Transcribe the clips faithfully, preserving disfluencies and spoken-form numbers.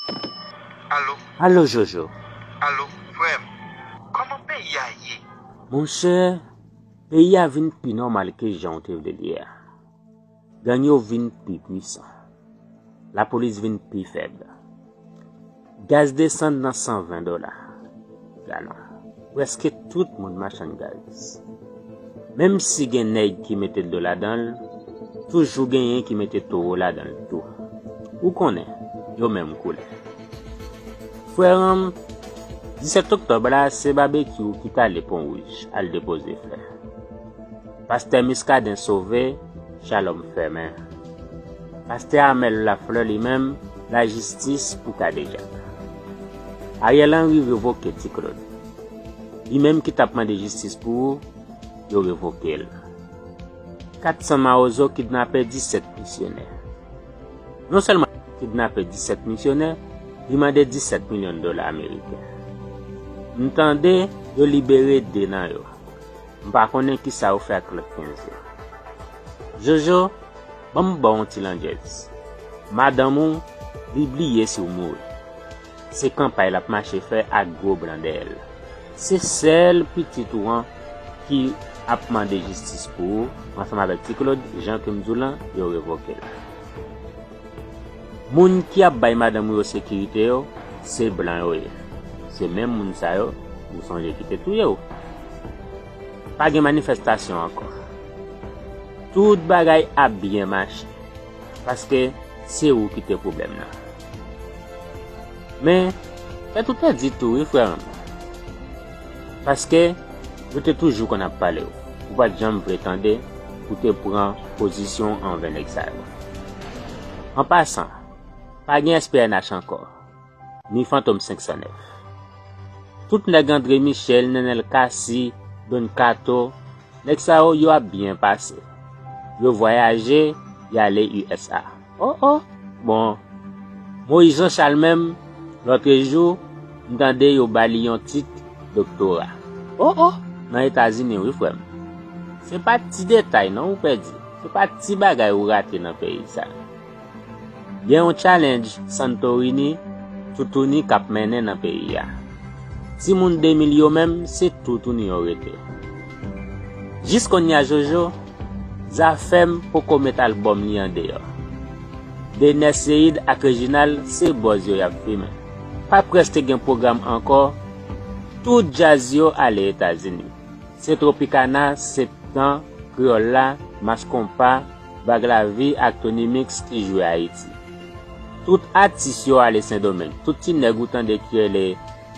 Alo. Alo, Jojo. Alo, frè m. Kòman peyi a ye? Monchè, peyi a vin pi nòmal ke jan w te vle li a. Gang yo vin pi pwisan. Lapolis vin pi fèb. Gaz desann nan san ven dola galon. Prèske tout moun machann gaz. Menm si gen nèg ki mete dlo ladan l, toujou genyen ki mete towo ladan l tou. Ou konnen, yo menm koulè. Frè m, disèt oktòb la, se Babekyou ki t ale Pon Wouj al depoze flè. Pastè Muscadin sove, Shalom fèmen. Pastè Amel Lafleur li menm, lajistis pou Kadejak. Ariel Henry revoke Ti Claude. Li menm ki t ap mande jistis pou ou, yo revoke l. Kat san mawozo kidnape disèt misyonè. Non sèlman kidnape disèt misyonè, li mande disèt milyon dola ameriken. M tande yo libere de nan yo. M pa konnen kisa yo fè ak lòt kenz yo. Jojo, ban m ba w yon ti landjèz. Madanm ou, li bliye si w mouri. Se kanpay l ap mache fè ak gwo blan dèyè l. Se sèl pitit ou an ki ap mande jistis pou ou, ansanm avèk Ti Claude, jan ke m di w lan, yo revoke l. Moun ki ap bay madanm ou yo sekirite yo, se blan yo ye. Se menm moun sa yo, ou sonje ki te touye w. Pa gen manifestasyon ankò. Tout bagay ap byen mache. Paske se ou ki te pwoblèm nan. Men, tèt ou te di tou wi, frè m. Paske yo te toujou konn ap pale w. Ou pa t janm vle tande pou te pran pozisyon anvè nèg sa yo. An pasan, pa gen S P N H ankò, ni Fantom senk san nèf. Tout nèg André Michel, Nenel Cassy, Don Kato, nèg sa yo, yo ap byen pase. Yo vwayaje, y ale U S A. Oh, oh, bon. Moïse Jean Charles menm, lòtrejou, m tande yo ba li yon tit doktora. Oh, oh, nan Etazini, wi, frè m. Se pa ti detay, non, ou pèdi. Se pa ti bagay ou rate nan peyi sa. Gen yon challenge Santorini, Toutouni k ap mennen nan peyi a. Timoun de mil yo menm, se Toutouni yo rete. Jis kounye a, Jojo, Zafèm poko met albòm li an deyò. Dener Ceide ak Reginald se bòz yo y ap fimen. Pa prèske gen pwogram ankò, tout djaz yo ale Etazini. Se Tropicana, Septan, Kreyòl la, Mas Konpa, Vag Lavi ak Tony Mix ki jwe Ayiti. Tout atis yo ale Sendomeng. Tout ti nèg ou tande ki rele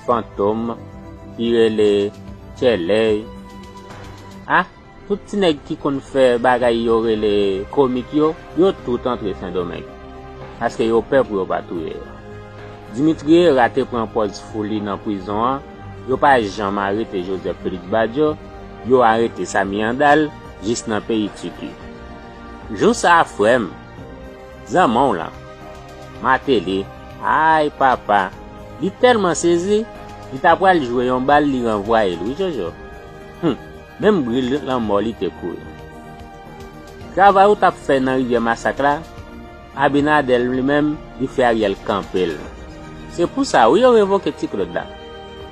Fantom, ki rele Tchèlèy. Ah, tout ti nèg ki konn fè bagay yo rele komik yo, yo tout antre Sendomeng. Paske yo pè pou yo pa touye yo. Dimitri Hérard te pran pòz fou li nan prizon an, yo pa janm arete Joseph Félix Badio, yo arete Samy Handal jis nan peyi Tiki. Jou sa a, frè m, zanmi w lan, Martelly, ay papa, li tèlman sezi, li ta pral jwe yon bal, li ranvwaye l wi, Jojo. Hum, menm bri lanmò li te kouri. Travay ou t ap fè nan Rivyè Masak la, Abinader li menm, li fè Ariel kanpe l. Se pou sa wi yo revoke Ti Claude la.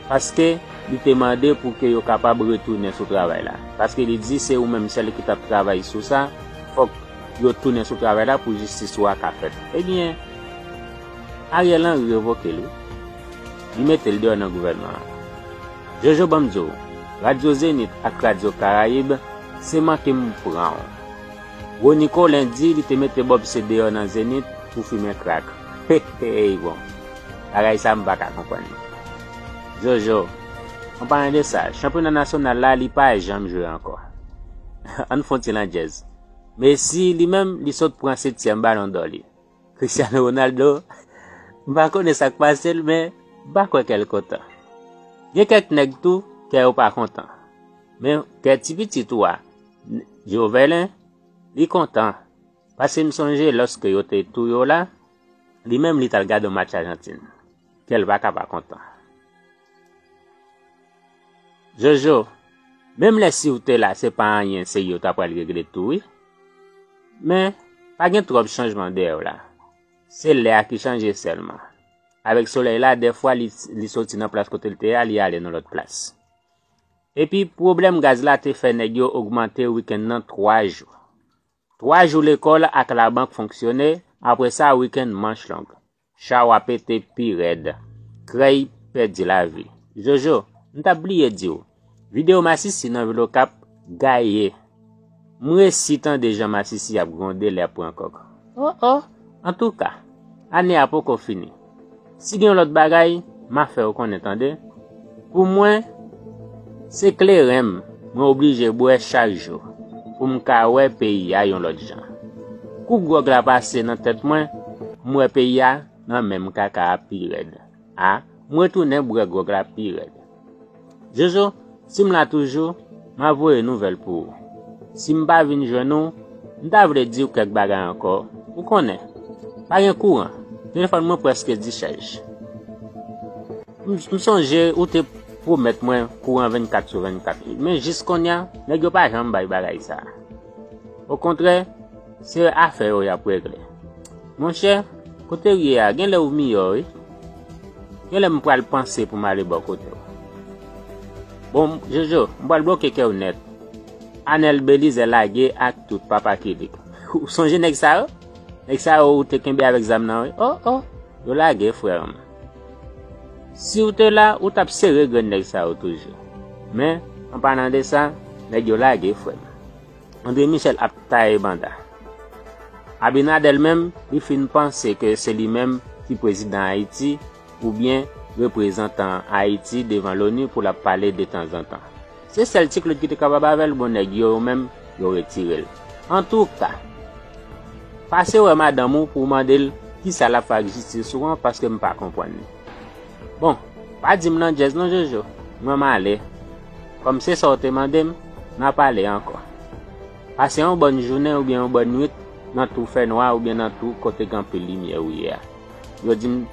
Paske li te mande pou ke yo kapab retounen sou travay la. Paske li di se ou menm sèl ki t ap travay sou sa, fòk yo tounen sou travay la pou jistis ou a ka fèt. Ebyen, Ariel Henry revoke l wi. Li mete l deyò nan gouvènman an. Jojo, ban m di w, Radyo Zenith ak Radyo Karayib, se manke m pran w. Rony Colin di li te mete Bob C deyò nan Zenith pou fimen krak. Hey, hey, bon. Bagay sa m pa ka konprann li. Jojo, an palan de sa, chanpyona nasyonal la, li pa janm jwe ankò. Ann fè yon ti landjèz. Messi, li menm, li sot pran setyèm Ballon d'Or li. Cristiano Ronaldo, m pa konnen sa k pase l, men m pa kwè kè l kontan. Gen kèk nèg tou, kè yo pa kontan. Men kè ti pitit ou a, Jovelin, li kontan. Paske m sonje lòske yo te touye w la, li menm li t al gade yon match Ajantin. Kè l pa ka pa kontan. Jojo, menm lè si w te la, se pa anyen serye w ta pral regle tou wi. Men, pa gen twòp chanjman dèyè w la. Se lè a ki chanje sèlman. avèk solèy la, dèfwa li, li soti nan plas kote l te a, li ale nan lòt plas. Epi pwoblèm gaz la te fè nèg yo ogmante wikenn nan twa jou. Twa jou lekòl ak labank fonksyone, apre sa wikenn manch long. Chawa pete pi rèd. Krèy pèdi lavi. Jojo, m t ap bliye di w, videyo masisi nan vil Okap gaye. M resi tande jan masisi ap gwonde lè pran kòk. Oh oh! Antouka, ane a poko fini. Si gen yon lòt bagay, m a fè w konnen, tande. Pou mwen, se kleren m mwen oblije bwè chak jou pou m ka wè peyi a yon lòt jan. Kou gwòg la pase nan tèt mwen, m wè peyi a nan menm kaka a pi rèd. A, m retounen bwè gwòg la pi rèd. Jojo, si m la toujou, m a voye nouvèl pou ou. Si m pa vin jwenn ou, m ta vle di w kèk bagay ankò. Ou konnen, pa gen kouran, telefòn mwen prèske dichaj. M, m sonje ou te pwomèt mwen kouran vennkat sou vennkat, men jis kounye a, nèg yo pa janm bay bagay sa a. Okontrè, se afè yo y ap regle. Monchè, kote w ye a, genlè ou miyò, wi. Genlè m pral panse pou m ale bò kote w. Bon, Jojo, m pral bloke kè w nèt. Anèl Belize lage ak tout papa Kilik. Ou sonje nèg sa yo? Nèg sa yo ou te kenbe avèk zam nan, wi. Oh, oh, yo lage, frè m. Si w te la, ou t ap sere grenn nèg sa yo toujou. Men, an palan de sa, nèg yo lage, frè m. André Michel ap taye banda. Abinader menm, li fin panse ke se li menm ki prezidan Ayiti oubyen reprezantan Ayiti devan loni pou l ap pale detanzantan. Se sèl ti Claude ki te kapab avè l, bon, nèg yo, yo menm, yo retire l. Antouka, pase wè madanm ou pou w mande l kisa l ap fè ak jistis ou an, paske m pa konprann li. Bon, pa di m nan djèz non, Jojo. Mwen m ale. Kòm se sa w te mande m, n a pale ankò. Pase yon bòn jounen oubyen yon bòn nwit nan twou fènwa oubyen nan twou kote gen anpil limyè ou ye a. Yo di m,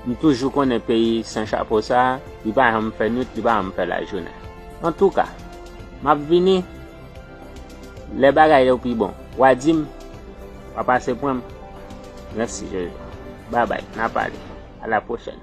m toujou konnen peyi san chapo sa a, li pa janm fè nwit, li pa janm fè lajounen. Antouka, m ap vini lè bagay yo pi bon. W a di m, w a pase pran m. Mèsi, Jojo. Babay, n a pale. A la pwochèn.